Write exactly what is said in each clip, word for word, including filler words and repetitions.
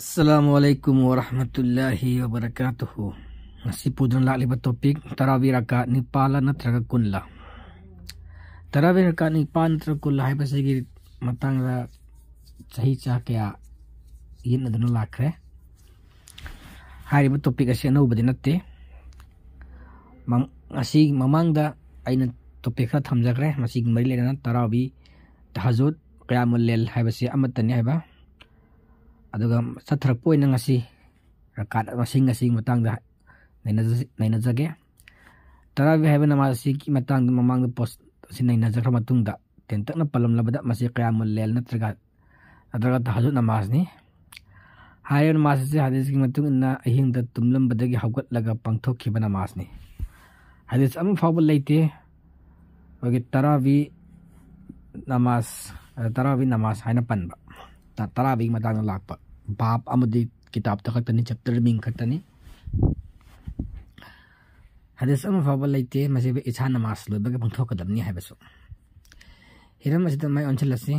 ꯑꯁꯂꯥꯃꯨ ꯑꯂꯥꯏꯀꯨꯝ ꯋꯥꯔꯍꯃꯇꯨꯜꯂꯥꯍꯤ ꯋꯥꯕꯔꯀꯥꯇꯨꯍꯨ꯫ ꯉꯁꯤ ꯄꯨꯗꯨꯅ ꯂꯥꯛꯂꯤꯕ ꯇꯣꯄꯤꯛ ꯇꯔꯥꯕꯤ ꯔꯀꯥꯠ ꯅꯤꯄꯥꯜꯂ ꯅꯠꯇ꯭ꯔꯒ ꯀꯨꯟꯂ? ꯇꯔꯥꯕꯤ ꯔꯀꯥꯠ ꯅꯤꯄꯥꯜ ꯅꯠꯇ꯭ꯔꯒ ꯀꯨꯟꯂ ꯍꯥꯏꯕꯁꯤꯒꯤ ꯃꯇꯥꯡꯗ ꯆꯍꯤ ꯆꯥ ꯀꯌꯥ ꯌꯦꯠꯅꯗꯨꯅ ꯂꯥꯛꯈ꯭ꯔꯦ꯫ ꯍꯥꯏꯔꯤꯕ ꯇꯣꯄꯤꯛ ꯑꯁꯤ ꯑꯅꯧꯕꯗꯤ ꯅꯠꯇꯦ꯫ ꯃꯝ-, ꯉꯁꯤ ꯃꯃꯥꯡꯗ ꯑꯩꯅ ꯇꯣꯄꯤꯛ ꯈꯔ ꯊꯝꯖꯈ꯭ꯔꯦ꯫ ꯃꯁꯤꯒꯤ ꯃꯔꯤ ꯂꯩꯅꯅ ꯇꯔꯥꯕꯤ, ꯇꯍꯖꯨꯗ, ꯀꯌꯥꯃꯨꯜ ꯂꯦꯜ ꯍꯥꯏꯕꯁꯤ ꯑꯃꯠꯇꯅꯤ ꯍꯥꯏꯕ꯫ ꯑꯗꯨꯒ ꯆꯠꯊꯔꯛꯄ ꯑꯣꯏꯅ ꯉꯁꯤ ꯔꯀꯥꯠ ꯃꯁꯤꯡ ꯑꯁꯤꯒꯤ ꯃꯇꯥꯡꯗ ꯅꯩꯅꯖ-, ꯅꯩꯅꯖꯒꯦ꯫ ꯇꯔꯥꯕꯤ ꯍꯥꯏꯕ ꯅꯃꯥꯖ ꯑꯁꯤꯒꯤ ꯃꯇꯥꯡꯗ ꯃꯃꯥꯡꯗ ꯄꯣꯁ ꯑꯁꯤ ꯅꯩꯅꯖꯈ꯭ꯔ ꯃꯇꯨꯡꯗ ꯇꯦꯟꯇꯛꯅ ꯄꯜꯂꯝꯂꯕꯗ ꯃꯁꯤ ꯀꯌꯥꯃꯨꯜ ꯂꯦꯜ ꯅꯠꯇ꯭ꯔꯒ, ꯅꯠꯇ꯭ꯔꯒ ꯇꯍꯖꯨꯗ ꯅꯃꯥꯖꯅꯤ꯫ ꯍꯥꯏꯔꯤꯕ ꯅꯃꯥꯖ ꯑꯁꯤ ꯍꯗꯤꯁꯀꯤ ꯃꯇꯨꯡ ꯏꯟꯅ ꯑꯍꯤꯡꯗ ꯇꯨꯝꯂꯝꯕꯗꯒꯤ ꯍꯧꯒꯠꯂꯒ ꯄꯥꯡꯊꯣꯛꯈꯤꯕ ꯅꯃꯥꯖꯅꯤ꯫ ꯍꯗꯤꯁ ꯑꯃ ꯐꯥꯎꯕ ꯂꯩꯇꯦ ꯑꯩꯈꯣꯏꯒꯤ ꯇꯔꯥꯕꯤ ꯅꯃꯥꯖ, ꯑ, ꯇꯔꯥꯕꯤ ꯅꯃꯥꯖ ꯍꯥꯏꯅ ꯄꯟꯕ꯫ ꯇ-, ꯇꯔꯥꯕꯤꯒꯤ ꯃꯇꯥꯡꯗ ꯂꯥꯛꯄ ꯕꯥꯞ ꯑꯃꯗꯤ ꯀꯤꯇꯥꯕꯇ ꯈꯛꯇꯅꯤ, ꯆꯦꯞꯇꯔ ꯃꯤꯡ ꯈꯛꯇꯅꯤ꯫ ꯍꯗꯤꯁ ꯑꯃ ꯐꯥꯎꯕ ꯂꯩꯇꯦ ꯃꯁꯤꯕꯨ ꯏꯁꯥ ꯅꯃꯥꯖ ꯂꯣꯏꯕꯒ ꯄꯥꯡꯊꯣꯛꯀꯗꯕꯅꯤ ꯍꯥꯏꯕꯁꯨ꯫ ꯍꯤꯔꯝ ꯑꯁꯤꯗ ꯃꯥꯏ ꯑꯣꯟꯁꯤꯜꯂꯁꯤ꯫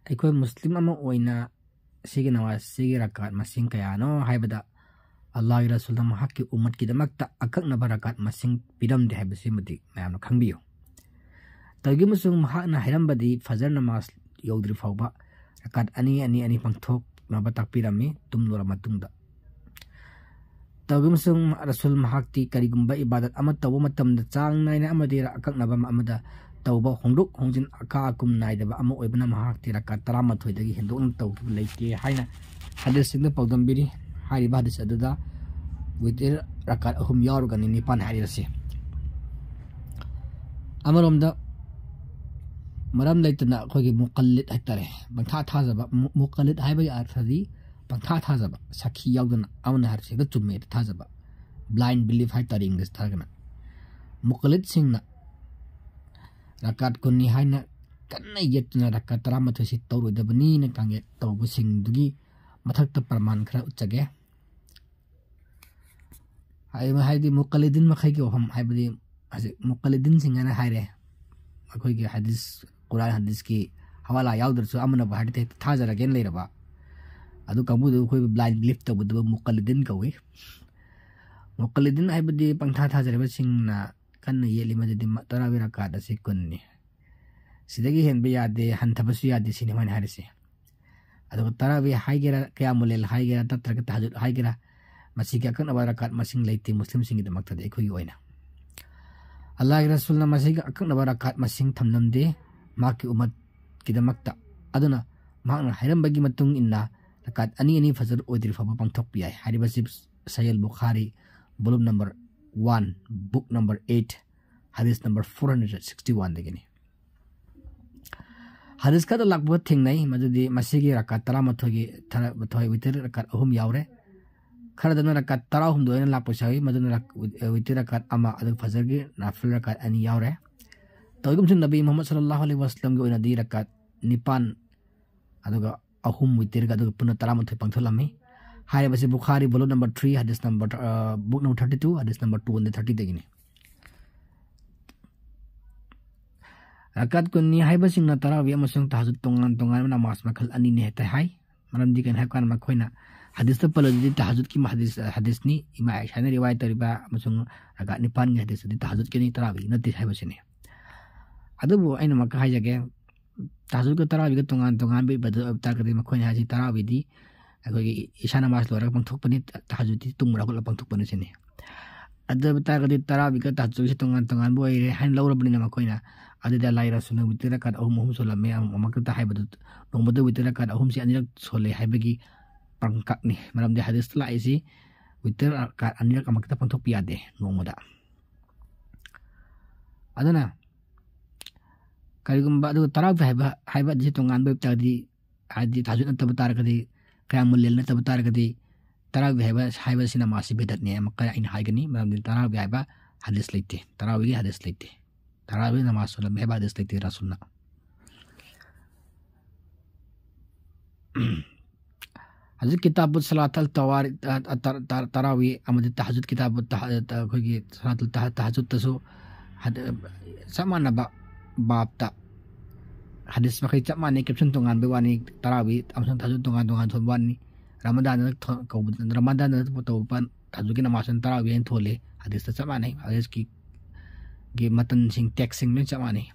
ꯑꯩꯈꯣꯏ ꯃꯨꯁꯂꯤꯝ ꯑꯃ ꯑꯣꯏꯅ ꯁꯤꯒꯤ ꯅꯃꯥꯖ, ꯁꯤꯒꯤ ꯔꯀꯥꯠ ꯃꯁꯤꯡ ꯀꯌꯥꯅꯣ ꯍꯥꯏꯕꯗ, ꯑꯜꯂꯥꯍꯒꯤ ꯔꯁꯨꯜꯅ ꯃꯍꯥꯛꯀꯤ ꯎꯝꯃꯠꯀꯤꯗꯃꯛꯇ ꯑꯀꯛꯅꯕ ꯔꯀꯥꯠ ꯃꯁꯤꯡ ꯄꯤꯔꯝꯗꯦ ꯍꯥꯏꯕꯁꯤꯃꯗꯤ ꯃꯌꯥꯝꯅ ꯈꯪꯕꯤꯌꯨ꯫ ꯇꯧꯏꯒꯨꯝꯕꯁꯨꯡ ꯃꯍꯥꯛꯅ ꯍꯥꯏꯔꯝꯕꯗꯤ ꯐꯖꯔ ꯅꯃꯥꯖ ꯌꯧꯗ꯭ꯔꯤ ꯐꯥꯎꯕ ꯔꯀꯥꯠ ꯑꯅꯤ, ꯑꯅꯤ, ꯑꯅꯤ ꯄꯥꯡꯊꯣꯛꯅꯕ ꯇꯥꯛꯄꯤꯔꯝꯃꯤ ꯇꯨꯝꯂꯨꯔ ꯃꯇꯨꯡꯗ꯫ ꯇꯧꯏꯒꯨꯝꯕꯁꯨꯡ ꯔꯁꯨꯜ ꯃꯍꯥꯛꯇꯤ ꯀꯔꯤꯒꯨꯝꯕ ꯏꯕꯥꯗꯠ ꯑꯃ ꯇꯧꯕ ꯃꯇꯝꯗ ꯆꯥꯡ ꯅꯥꯏꯅ ꯑꯃꯗꯤ ꯑꯀꯛꯅꯕ ꯑꯃꯗ ꯇꯧꯕ ꯍꯣꯡꯗꯣꯛ ꯍꯣꯡꯖꯤꯟ, ꯑꯀꯥ ꯑꯀꯨꯝ ꯅꯥꯏꯗꯕ ꯑꯃ ꯑꯣꯏꯕꯅ ꯃꯍꯥꯛꯇꯤ ꯔꯀꯥꯠ ꯇꯔꯥꯃꯥꯊꯣꯏꯗꯒꯤ ꯍꯦꯟꯗꯣꯛꯅ ꯇꯧꯈꯤꯕ ꯂꯩꯇꯦ ꯍꯥꯏꯅ ꯍꯗꯤꯁꯁꯤꯡꯗ ꯄꯥꯎꯗꯝꯕꯤꯔꯤ꯫ ꯍꯥꯏꯔꯤꯕ ꯍꯗꯤꯁ ꯑꯗꯨꯗ ꯋꯤꯇꯤꯔ ꯔꯀꯥꯠ ꯑꯍꯨꯝ ꯌꯥꯎꯔꯒꯅꯤ ꯅꯤꯄꯥꯟ ꯍꯥꯏꯔꯤꯕꯁꯤ꯫ ꯑꯃꯔꯣꯝꯗ ꯃꯔꯝ ꯂꯩꯇꯅ ꯑꯩꯈꯣꯏꯒꯤ ꯃꯨꯀꯜꯂꯤꯠ ꯍꯥꯏꯇꯥꯔꯦ, ꯄꯪꯊꯥ ꯊꯥꯖꯕ, ꯃꯨ-, ꯃꯨꯀꯜꯂꯤꯠ ꯍꯥꯏꯕꯒꯤ ꯑꯔꯊꯗꯤ ꯄꯪꯊꯥ ꯊꯥꯖꯕ, ꯁꯥꯈꯤ ꯌꯥꯎꯗꯅ ꯑꯃꯅ ꯍꯥꯏꯔꯤꯕꯁꯤ ꯍꯦꯛꯇ ꯆꯨꯝꯃꯦ ꯍꯦꯛꯇ ꯊꯥꯖꯕ, ꯕ꯭ꯂꯥꯏꯟ ꯕꯤꯂꯤꯐ ꯍꯥꯏꯇꯥꯔꯦ ꯏꯪꯂꯤꯁ ꯊꯥꯔꯒꯅ꯫ ꯃꯨꯀꯜꯂꯤꯠꯁꯤꯡꯅ ꯔꯀꯥꯠ ꯀꯨꯟꯅꯤ ꯍꯥꯏꯅ ꯀꯟꯅ ꯌꯦꯠꯇꯨꯅ ꯔꯀꯥꯠ ꯇꯔꯥꯃꯥꯊꯣꯏꯁꯤ ꯇꯧꯔꯣꯏꯗꯕꯅꯤꯅ ꯀꯥꯡꯌꯦꯠ ꯇꯧꯕꯁꯤꯡꯗꯨꯒꯤ ꯃꯊꯛꯇ ꯄ꯭ꯔꯃꯥꯟ ꯈꯔ ꯎꯠꯆꯒꯦ꯫ ꯍꯥꯏ-, ꯍꯥꯏꯗꯤ ꯃꯨꯀꯜꯂꯤꯗꯤꯟ ꯃꯈꯩꯒꯤ ꯋꯥꯐꯝ, ꯍꯥꯏꯕꯗꯤ ꯍꯧꯖꯤꯛ ꯃꯨꯀꯜꯂꯤꯗꯤꯟꯁꯤꯡ ꯍꯥꯏꯅ ꯍꯥꯏꯔꯦ, ꯑꯩꯈꯣꯏꯒꯤ ꯍꯗꯤꯁ, ꯀꯨꯔꯥꯟ ꯍꯗꯤꯁꯀꯤ ꯍꯋꯥꯂꯥ ꯌꯥꯎꯗ꯭ꯔꯁꯨ ꯑꯃꯅꯕꯨ ꯍꯥꯏꯔꯗꯤ ꯍꯦꯛꯇ ꯊꯥꯖꯔꯒꯦꯅ ꯂꯩꯔꯕ꯫ ꯑꯗꯨ ꯀꯥꯡꯕꯨꯗꯨ ꯑꯩꯈꯣꯏ blind belief ꯇꯧꯕꯗꯨ ꯃꯨꯀꯜꯂꯤꯗꯤꯟ ꯀꯧꯏ꯫ ꯃꯨꯀꯜꯂꯤꯗꯤꯟ ꯍꯥꯏꯕꯗꯤ ꯄꯪꯊꯥ ꯊꯥꯖꯔꯕꯁꯤꯡꯅ ꯀꯟꯅ ꯌꯦꯠꯂꯤ, ꯃꯗꯨꯗꯤ ꯃ-, ꯇꯔꯥꯋꯤ ꯔꯀꯥꯠ ꯑꯁꯤ ꯀꯨꯟꯅꯤ꯫ ꯁꯤꯗꯒꯤ ꯍꯦꯟꯕ ꯌꯥꯗꯦ, ꯍꯟꯊꯕꯁꯨ ꯌꯥꯗꯦ, ꯁꯤꯅꯤ ꯃꯣꯏꯅ ꯍꯥꯏꯔꯤꯁꯦ꯫ ꯑꯗꯨꯒ ꯇꯔꯥꯋꯤ ꯍꯥꯏꯒꯦꯔꯥ, ꯀꯌꯥꯃꯨꯜ ꯂꯩꯜ ꯍꯥꯏꯒꯦꯔꯥ, ꯅꯠꯇ꯭ꯔꯒ ꯇꯍꯖꯨꯗ ꯍꯥꯏꯒꯦꯔꯥ, ꯃꯁꯤꯒꯤ ꯑꯀꯛꯅꯕ ꯔꯀꯥꯠ ꯃꯁꯤꯡ ꯂꯩꯇꯦ ꯃꯨꯁꯂꯤꯝꯁꯤꯡꯒꯤꯗꯃꯛꯇꯗꯤ, ꯑꯩꯈꯣꯏꯒꯤ ꯑꯣꯏꯅ꯫ ꯑꯜꯂꯥꯍꯒꯤ ꯔꯁꯨꯜꯅ ꯃꯁꯤꯒꯤ ꯑꯀꯛꯅꯕ ꯔꯀꯥꯠ ꯃꯁꯤꯡ ꯊꯝꯂꯝꯗꯦ ꯃꯍꯥꯛꯀꯤ ꯎꯃꯠꯀꯤꯗꯃꯛꯇ꯫ ꯑꯗꯨꯅ ꯃꯍꯥꯛꯅ ꯍꯥꯏꯔꯝꯕꯒꯤ ꯃꯇꯨꯡ ꯏꯟꯅ ꯔꯀꯥꯠ ꯑꯅꯤ ꯑꯅꯤ ꯐꯖꯔ ꯑꯣꯏꯗ꯭ꯔꯤ ꯐꯥꯎꯕ ꯄꯥꯡꯊꯣꯛꯄ ꯌꯥꯏ꯫ ꯍꯥꯏꯔꯤꯕꯁꯤ ꯁꯍꯤꯍ ꯑꯜ ꯕꯨꯈꯥꯔꯤ, volume number one, book number eight, ꯍꯗꯤꯁ number four hundred sixty one ꯗꯒꯤꯅꯤ꯫ ꯍꯗꯤꯁ ꯈꯔꯗ ꯂꯥꯛꯄ ꯊꯦꯡꯅꯩ, ꯃꯗꯨꯗꯤ ꯃꯁꯤꯒꯤ ꯔꯀꯥꯠ ꯇꯔꯥꯃꯥꯊꯣꯏꯒꯤ ꯊꯔ-, ꯃꯥꯊꯣꯏ ꯋꯤꯇꯔ ꯔꯀꯥꯠ ꯑꯍꯨꯝ ꯌꯥꯎꯔꯦ꯫ ꯈꯔꯗꯅ ꯔꯀꯥꯠ ꯇꯔꯥꯍꯨꯝꯗꯣꯏ ꯑꯣꯏꯅ ꯂꯥꯛꯄꯁꯨ ꯌꯥꯎꯏ, ꯃꯗꯨꯅ ꯔꯛ-, ꯋꯤꯇꯔ ꯔꯀꯥꯠ ꯑꯃ, ꯑꯗꯨꯒ ꯐꯖꯔꯒꯤ ꯅꯥꯐꯤꯜ ꯔꯀꯥꯠ ꯑꯅꯤ ꯌꯥꯎꯔꯦ꯫ ꯇꯧꯏꯒꯨꯝꯁꯨ ꯅꯕꯤ ꯃꯨꯍꯝꯃꯗ ꯁꯜꯂꯜꯂꯥꯍꯨ ꯑꯂꯩꯍꯤ ꯋꯁꯜꯂꯝꯒꯤ ꯑꯣꯏꯅꯗꯤ ꯔꯀꯥꯠ ꯅꯤꯄꯥꯟ, ꯑꯗꯨꯒ ꯑꯍꯨꯝ ꯋꯤꯇꯔꯒ ꯑꯗꯨꯒ ꯄꯨꯟꯅ ꯇꯔꯥꯃꯥꯊꯣꯏ ꯄꯥꯡꯊꯣꯛꯂꯝꯃꯤ꯫ ꯍꯥꯏꯔꯤꯕꯁꯤ ꯕꯨꯈꯥꯔꯤ, volume number three, ꯍꯗꯤꯁ number, ꯑ, book number thirty two, ꯍꯗꯤꯁ number two hundred thirty ꯗꯒꯤꯅꯤ꯫ ꯔꯀꯥꯠ ꯀꯨꯟꯅꯤ ꯍꯥꯏꯕꯁꯤꯡꯅ ꯇꯔꯥꯋꯤ ꯑꯃꯁꯨꯡ ꯇꯍꯖꯨꯗ ꯇꯣꯉꯥꯟ ꯇꯣꯉꯥꯟꯕ ꯅꯃꯥꯖ ꯃꯈꯜ ꯑꯅꯤꯅꯤ ꯍꯦꯛꯇ ꯍꯥꯏ꯫ ꯃꯔꯝꯗꯤ ꯀꯩꯅꯣ ꯍꯥꯏꯕ ꯀꯥꯟꯗ ꯃꯈꯣꯏꯅ ꯍꯗꯤꯁꯇ ꯄꯜꯂꯗꯤ ꯇꯍꯖꯨꯗꯀꯤ ꯍꯗꯤꯁ, ꯍꯗꯤꯁꯅꯤ, ꯏꯃꯥ ꯑꯥꯏꯁꯥꯅ ꯔꯤꯋꯥꯌꯠ ꯇꯧꯔꯤꯕ ꯑꯃꯁꯨꯡ ꯔꯀꯥꯠ ꯅꯤꯄꯥꯟꯒꯤ ꯍꯗꯤꯁꯇꯗꯤ ꯇꯍꯖꯨꯗꯀꯤꯅꯤ, ꯇꯔꯥꯋꯤꯒꯤ ꯅꯠꯇꯦ ꯍꯥꯏꯕꯁꯤꯅꯤ꯫ ꯑꯗꯨꯕꯨ ꯑꯩꯅ ꯑꯃꯨꯛꯀ ꯍꯥꯏꯖꯒꯦ, ꯇꯍꯖꯨꯗꯀ ꯇꯔꯥꯋꯤꯒ ꯇꯣꯉꯥꯟ ꯇꯣꯉꯥꯟꯕ ꯏꯕꯥꯗꯠ ꯑꯣꯏꯕ ꯇꯥꯔꯒꯗꯤ ꯃꯈꯣꯏꯅ ꯍꯥꯏꯁꯤ ꯇꯔꯥꯋꯤꯗꯤ ꯑꯩꯈꯣꯏꯒꯤ ꯏꯁꯥ ꯅꯃꯥꯖ ꯂꯣꯏꯔꯒ ꯄꯥꯡꯊꯣꯛꯄꯅꯤ, ꯇꯍꯖꯨꯗꯇꯤ ꯇꯨꯝ ꯍꯧꯒꯠꯂꯒ ꯄꯥꯡꯊꯣꯛꯄꯅꯤ ꯁꯤꯅꯤ꯫ ꯑꯗꯨ ꯑꯣꯏꯕ ꯇꯥꯔꯒꯗꯤ ꯇꯔꯥꯋꯤꯒ ꯇꯍꯖꯨꯗꯀꯤꯁꯤ ꯇꯣꯉꯥꯟ ꯇꯣꯉꯥꯟꯕ ꯑꯣꯏꯔꯦ ꯍꯥꯏꯅ ꯂꯧꯔꯕꯅꯤꯅ ꯃꯈꯣꯏꯅ, ꯑꯗꯨꯗꯤ ꯑꯜꯂꯥꯍꯒꯤ ꯔꯁꯨꯜꯅ ꯋꯤꯇꯔ ꯔꯀꯥꯠ ꯑꯍꯨꯝ ꯑꯍꯨꯝ ꯁꯣꯜꯂꯝꯃꯦ, ꯑꯃ-, ꯑꯃꯈꯛꯇ ꯍꯥꯏꯕꯗꯨ, ꯅꯣꯡꯃꯗ ꯋꯤꯇꯔ ꯔꯀꯥꯠ ꯑꯍꯨꯝꯁꯤ ꯑꯅꯤꯔꯛ ꯁꯣꯜꯂꯦ ꯍꯥꯏꯕꯒꯤ ꯄꯥꯡꯀꯛꯅꯤ꯫ ꯃꯔꯝꯗꯤ ꯍꯗꯤꯁꯇ ꯂꯥꯛꯏꯁꯤ ꯋꯤꯇꯔ ꯔꯀꯥꯠ ꯑꯅꯤꯔꯛ ꯑꯃꯈꯛꯇ ꯄꯥꯡꯊꯣꯛꯄ ꯌꯥꯗꯦ ꯅꯣꯡꯃꯗ꯫ ꯑꯗꯨꯅ ꯀꯔꯤꯒꯨꯝꯕ ꯑꯗꯨꯒ ꯇꯔꯥꯋꯤ ꯍꯥꯏꯕ, ꯍꯥꯏꯕ ꯑꯗꯨꯁꯨ ꯇꯣꯉꯥꯟꯕ ꯑꯣꯏꯕ ꯇꯥꯔꯒꯗꯤ, ꯍꯥꯏꯗꯤ ꯇꯍꯖꯨꯗ ꯅꯠꯇꯕ ꯇꯥꯔꯒꯗꯤ, ꯀꯌꯥꯃꯨꯜ ꯂꯦꯜ ꯅꯠꯇꯕ ꯇꯥꯔꯒꯗꯤ, ꯇꯔꯥꯋꯤ ꯍꯥꯏꯕ, ꯍꯥꯏꯕꯁꯤ ꯅꯃꯥꯖꯁꯤ ꯕꯤꯗꯠꯅꯤ ꯑꯃꯨꯛꯀ ꯑꯩꯅ ꯍꯥꯏꯒꯅꯤ, ꯃꯔꯝꯗꯤ ꯇꯔꯥꯋꯤ ꯍꯥꯏꯕ ꯍꯗꯤꯁ ꯂꯩꯇꯦ, ꯇꯔꯥꯋꯤꯒꯤ ꯍꯗꯤꯁ ꯂꯩꯇꯦ, ꯇꯔꯥꯋꯤ ꯅꯃꯥꯖ ꯁꯣꯜꯂꯝꯃꯤ ꯍꯥꯏꯕ ꯍꯗꯤꯁ ꯂꯩꯇꯦ ꯔꯁꯨꯜꯅ꯫ ꯍꯧꯖꯤꯛ ꯀꯤꯇꯥꯕꯨ ꯁꯂꯥꯇꯜ ꯇꯋꯥꯔꯤ-, ꯑ, ꯑ, ꯇꯔ-, ꯇꯔ-, ꯇꯔꯥꯋꯤ ꯑꯃꯗꯤ ꯇꯍꯖꯨꯗ ꯀꯤꯇꯥꯕꯨ ꯇꯍ-, ꯑ, ꯑꯩꯈꯣꯏꯒꯤ ꯁꯂꯥꯇꯨꯜ ꯇꯍ-, ꯇꯍꯖꯨꯗꯇꯁꯨ ꯍꯗ-, ꯆꯞ ꯃꯥꯟꯅꯕ ꯕꯥꯞꯇ ꯍꯗꯤꯁ ꯃꯈꯩ ꯆꯞ ꯃꯥꯟꯅꯩ, ꯀꯦꯞꯁꯟ ꯇꯣꯉꯥꯟꯕꯩ ꯋꯥꯅꯤ, ꯇꯔꯥꯋꯤ ꯑꯃꯁꯨꯡ ꯊꯥꯖꯨꯗ ꯇꯣꯉꯥꯟ ꯇꯣꯉꯥꯟ ꯊꯣꯟꯕ ꯋꯥꯅꯤ꯫ ꯔꯃꯗꯥꯟꯗ ꯊꯣ-, ꯀꯧꯕ, ꯔꯃꯗꯥꯟꯗ ꯇꯧꯕ ꯊꯥꯖꯨꯗꯀꯤ ꯅꯃꯥꯖꯇꯨꯅ ꯇꯔꯥꯋꯤ ꯍꯥꯏꯅ ꯊꯣꯜꯂꯤ, ꯍꯗꯤꯁꯇ ꯆꯞ ꯃꯥꯟꯅꯩ꯫ ꯍꯗꯤꯁꯀꯤ ꯒꯤ ꯃꯇꯟꯁꯤꯡ, ꯇꯦꯛꯁꯁꯤꯡ ꯂꯣꯏ ꯆꯞ ꯃꯥꯟꯅꯩ꯫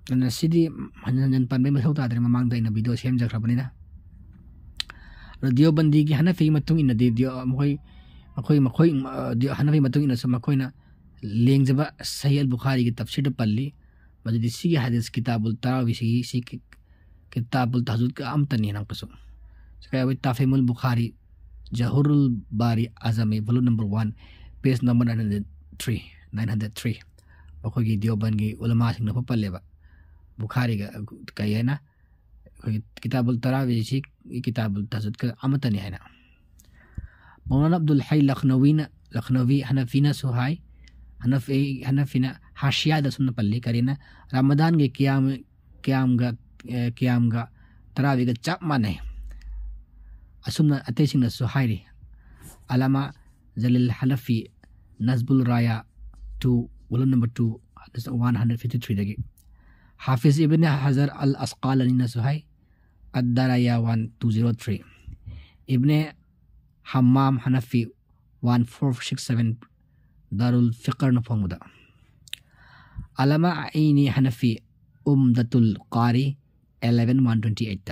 ꯑꯗꯨꯅ ꯁꯤꯗꯤ ꯍꯟꯖꯤꯟ ꯍꯟꯖꯤꯟ ꯄꯟꯕꯩ ꯃꯊꯧ ꯇꯥꯗ꯭ꯔꯦ, ꯃꯃꯥꯡꯗ ꯑꯩꯅ ꯚꯤꯗꯤꯑꯣ ꯁꯦꯝꯖꯈ꯭ꯔꯕꯅꯤꯅ꯫ ꯑꯗꯣ ꯗꯤꯑꯣꯕꯟꯗꯤꯒꯤ ꯍꯅꯐꯤꯒꯤ ꯃꯇꯨꯡ ꯏꯟꯅꯗꯤ ꯗꯤꯑꯣ-, ꯃꯈꯣꯏ, ꯃꯈꯣꯏ, ꯃꯈꯣꯏ, ꯑ, ꯗꯤꯑꯣ-, ꯍꯅꯐꯤꯒꯤ ꯃꯇꯨꯡ ꯏꯟꯅꯁꯨ ꯃꯈꯣꯏꯅ ꯂꯦꯡꯖꯕ ꯁꯍꯤ ꯑꯜ ꯕꯨꯈꯥꯔꯤꯒꯤ ꯇꯐꯁꯤꯔꯗ ꯄꯜꯂꯤ꯫ ꯃꯗꯨꯗꯤ ꯁꯤꯒꯤ ꯍꯗꯤꯁ ꯀꯤꯇꯥꯕꯨꯜ ꯇꯔꯥꯋꯤꯁꯤ, ꯁꯤ ꯀꯤ-, ꯀꯤꯇꯥꯕꯨꯜ ꯇꯍꯖꯨꯗꯀ ꯑꯃꯠꯇꯅꯤ ꯍꯥꯏꯅ ꯍꯪꯉꯛꯄꯁꯨ꯫ ꯁꯤ ꯀꯩ ꯍꯥꯏ? ꯇꯥꯐꯤꯃꯨꯜ ꯕꯨꯈꯥꯔꯤ, ꯖꯍꯨꯔꯨꯜ ꯕꯥꯔꯤ ꯑꯖꯃꯤ, volume number one, page number nine hundred three, nine hundred three꯫ ꯃꯈꯣꯏꯒꯤ ꯗꯤꯑꯣꯕꯟꯒꯤ ꯎꯂꯃꯥꯁꯤꯡꯅ ꯄꯜꯂꯦꯕ꯫ ꯕꯨꯈꯥꯔꯤꯒ ꯀꯩ ꯍꯥꯏꯅ? ꯑꯩꯈꯣꯏꯒꯤ ꯀꯤꯇꯥꯕꯨꯜ ꯇꯔꯥꯋꯤꯁꯤ, ꯀꯤꯇꯥꯕꯨꯜ ꯇꯍꯖꯨꯗꯀ ꯑꯃꯠꯇꯅꯤ ꯍꯥꯏꯅ꯫ ꯃꯧꯂꯥꯅꯥ ꯑꯕꯗꯨꯜ ꯍꯩ ꯂꯈꯅꯧꯋꯤꯅ, ꯂꯈꯅꯧꯋꯤ ꯍꯅꯐꯤꯅꯁꯨ ꯍꯥꯏ, ꯍꯅꯐꯤ, ꯍꯅꯐꯤꯅ ꯍꯥꯁꯤꯌꯥꯗ ꯑꯁꯨꯝꯅ ꯄꯜꯂꯤ, ꯀꯔꯤꯅ? ꯔꯃꯗꯥꯟꯒꯤ ꯀꯤꯌꯥꯝ, ꯀꯤꯌꯥꯝꯒ, ꯑꯦ, ꯀꯤꯌꯥꯝꯒ ꯇꯔꯥꯋꯤꯒ ꯆꯞ ꯃꯥꯟꯅꯩ꯫ ꯑꯁꯨꯝꯅ ꯑꯇꯩꯁꯤꯡꯅꯁꯨ ꯍꯥꯏꯔꯤ꯫ ꯑꯂꯥꯃꯥ ꯖꯂꯤꯜ ꯍꯅꯐꯤ, ꯅꯖꯕꯨꯜ ꯔꯥꯌꯥ two, volume number two, one hundred fifty three ꯗꯒꯤ꯫ ꯍꯥꯐꯤꯖ ꯏꯕꯅꯦ ꯍꯖꯔ ꯑꯜ ꯑꯁꯀꯥꯂꯥꯅꯤꯅꯁꯨ ꯍꯥꯏ, ꯑꯗ ꯗꯔꯥꯌꯥ one two zero three꯫ ꯏꯕꯅꯦ ꯍꯝꯃꯥꯝ ꯍꯅꯐꯤ, one four six seven, ꯗꯥꯔꯨꯜ ꯐꯤꯀꯔꯅ ꯐꯣꯡꯕꯗ꯫ ꯑꯂꯥꯃꯥ ꯑꯩꯅꯤ ꯍꯅꯐꯤ, ꯎꯝꯗꯥꯇꯨꯜ ꯀꯥꯔꯤ, eleven one twenty eight꯫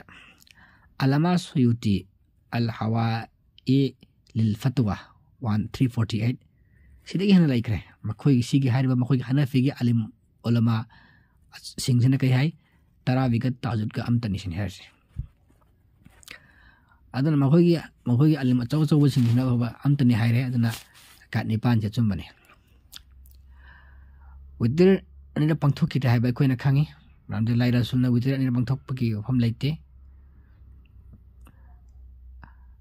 ꯑꯂꯥꯃꯥ ꯁꯨꯌꯨꯇꯤ, ꯑꯜ ꯍꯋꯥꯏ ꯂꯤꯜ ꯐꯠꯋꯥ, one three forty eight꯫ ꯁꯤꯗꯒꯤ ꯍꯦꯟꯅ ꯂꯩꯈ꯭ꯔꯦ꯫ ꯃꯈꯣꯏꯒꯤ, ꯁꯤꯒꯤ ꯍꯥꯏꯔꯤꯕ ꯃꯈꯣꯏꯒꯤ ꯍꯅꯐꯤꯒꯤ ꯑꯂꯤꯝ ꯎꯂꯃꯥ ꯁꯤꯡꯁꯤꯅ ꯀꯩ ꯍꯥꯏ? ꯇꯔꯥꯋꯤꯒ ꯇꯍꯖꯨꯗꯀ ꯑꯃꯠꯇꯅꯤ ꯁꯤꯅꯤ ꯍꯥꯏꯔꯤꯁꯦ꯫ ꯑꯗꯨꯅ ꯃꯈꯣꯏꯒꯤ, ꯃꯈꯣꯏꯒꯤ ꯑꯂꯤꯝ ꯑꯆꯧ ꯑꯆꯧꯕꯁꯤꯡꯁꯤꯅ ꯐꯥꯎꯕ ꯑꯝꯇꯅꯤ ꯍꯥꯏꯔꯦ꯫ ꯑꯗꯨꯅ ꯔꯀꯥꯠ ꯅꯤꯄꯥꯟꯁꯦ ꯑꯆꯨꯝꯕꯅꯤ꯫ ꯋꯤꯇꯤꯔ ꯑꯅꯤꯔꯛ ꯄꯥꯡꯊꯣꯛꯈꯤꯗ꯭ꯔꯦ ꯍꯥꯏꯕ ꯑꯩꯈꯣꯏꯅ ꯈꯪꯉꯤ, ꯃꯔꯝꯗꯤ ꯂꯥꯏ ꯔꯁꯨꯜꯅ ꯋꯤꯇꯤꯔ ꯑꯅꯤꯔꯛ ꯄꯥꯡꯊꯣꯛꯄꯒꯤ ꯋꯥꯐꯝ ꯂꯩꯇꯦ꯫